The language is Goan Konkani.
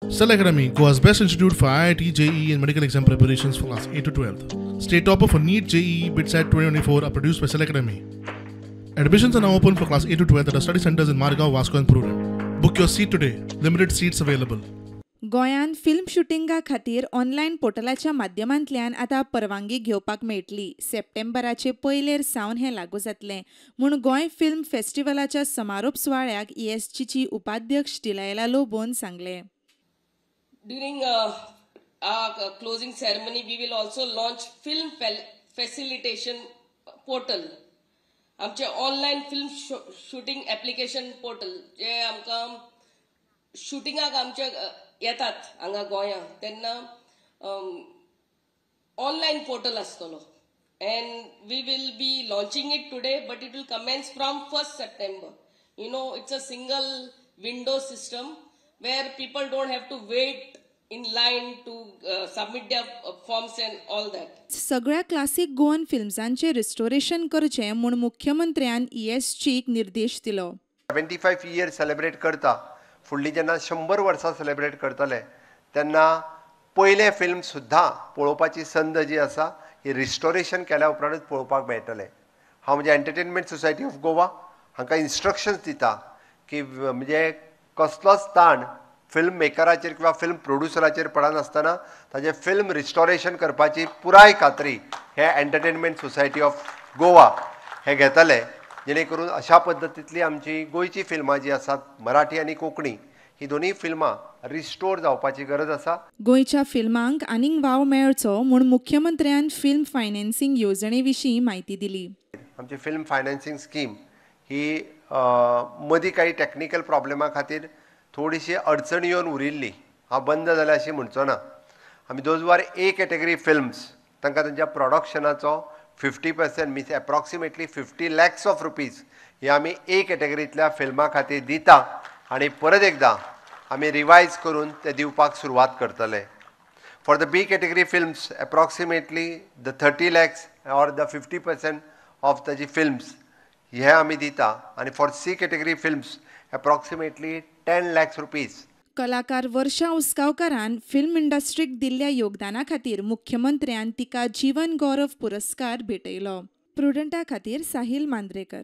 Cell Academy, Goa's best institute for IIT, JEE, and medical exam preparations for class 8 to 12. State topper for NEET, JEE, BITSAT 2024 are produced by Cell Academy. Admissions are now open for class 8 to 12 at our study centers in Margao, Vasco, and Prudent. Book your seat today. Limited seats available. गोंयांत फिल्म शुटिंगा खातीर ऑनलायन पोर्टलाच्या माध्यमांतल्यान आतां परवानगी घेवपाक मेळटली. सप्टेंबराचे पयलेर सावन हें लागू जातलें म्हूण गोंय फिल्म फेस्टिवलाच्या समारोप सुवाळ्याक ईएसजीची उपाध्यक्ष डिलायला लोबोन सांगलें. During our closing ceremony, we will also launch film facilitation portal. आमचे online film shooting application portal जे आमकां शुटिंगाक आमचे येतात हांगा गोंया तेन्ना ऑनलायन पोर्टल आसतलो and we will be launching it today, but it will commence from 1st September. It's a single window system where people don't have to wait in line to submit their forms and all that. सगळ्या क्लासिक गोवन फिल्म्सांचें रिस्टोरेशन करचें म्हूण मुख्यमंत्र्यान ईएसजीक निर्देश दिलो. 75 इयर सेलिब्रेट करता. फुडली जेन्ना 100 वर्सां सेलिब्रेट करतले तेन्ना पयलें फिल्म सुद्दां पळोवपाची संद जी आसा ही रिस्टोरेशन केल्या उपरांतूच पळोवपाक मेळटलें. हांव म्हणजे एंटरटेनमेंट सोसायटी ऑफ गोवा हांकां इन्स्ट्रक्शन्स दिता की म्हणजे कसलोच ताण फिल्म मेकराचेर किंवा फिल्म प्रोड्युसराचेर पडनासतना ताजें फिल्म रिस्टोरेशन करपाची पुराय खात्री हे एंटरटेनमेंट सोसायटी ऑफ गोवा हे घेतले, जेणे करून अशा पद्दतींतली आमची गोंयची फिल्मां जी आसात, मराठी आनी कोंकणी ही दोनूय फिल्मां रिस्टोर जावपाची गरज आसा. गोंयच्या फिल्मांक आनीक वाव मेळचो म्हूण मुख्यमंत्र्यान फिल्म फायनान्सिंग येवजणे विशीं म्हायती दिली. आमची फिल्म फायनान्सिंग स्कीम ही मदीं काही टॅक्निकल प्रॉब्लेमा खातीर थोडीशी अडचण येवन उरिल्ली. हांव बंद जाल्या अशी म्हणचो ना. आमी those are A category films तांकां तांच्या प्रोडक्शनाचो 50%, means approximately 50 lakhs of rupees हे आमी ए कॅटेगरींतल्या फिल्मां खातीर दिता आनी परत एकदां आमी रिवायज करून ते दिवपाक सुरवात करतले. For the B category films, approximately the 30 lakhs or the 50% of ताजी फिल्म्स हे आमी दिता आनी for C category films, approximately ₹10 lakhs. कलाकार वर्षा उसगांवकारान फिल्म इंडस्ट्रीक दिल्ल्या योगदाना खातीर मुख्यमंत्र्यान तिका जीवन गौरव पुरस्कार भेटयलो. प्रुडंटा खातीर साहिल मांद्रेकर.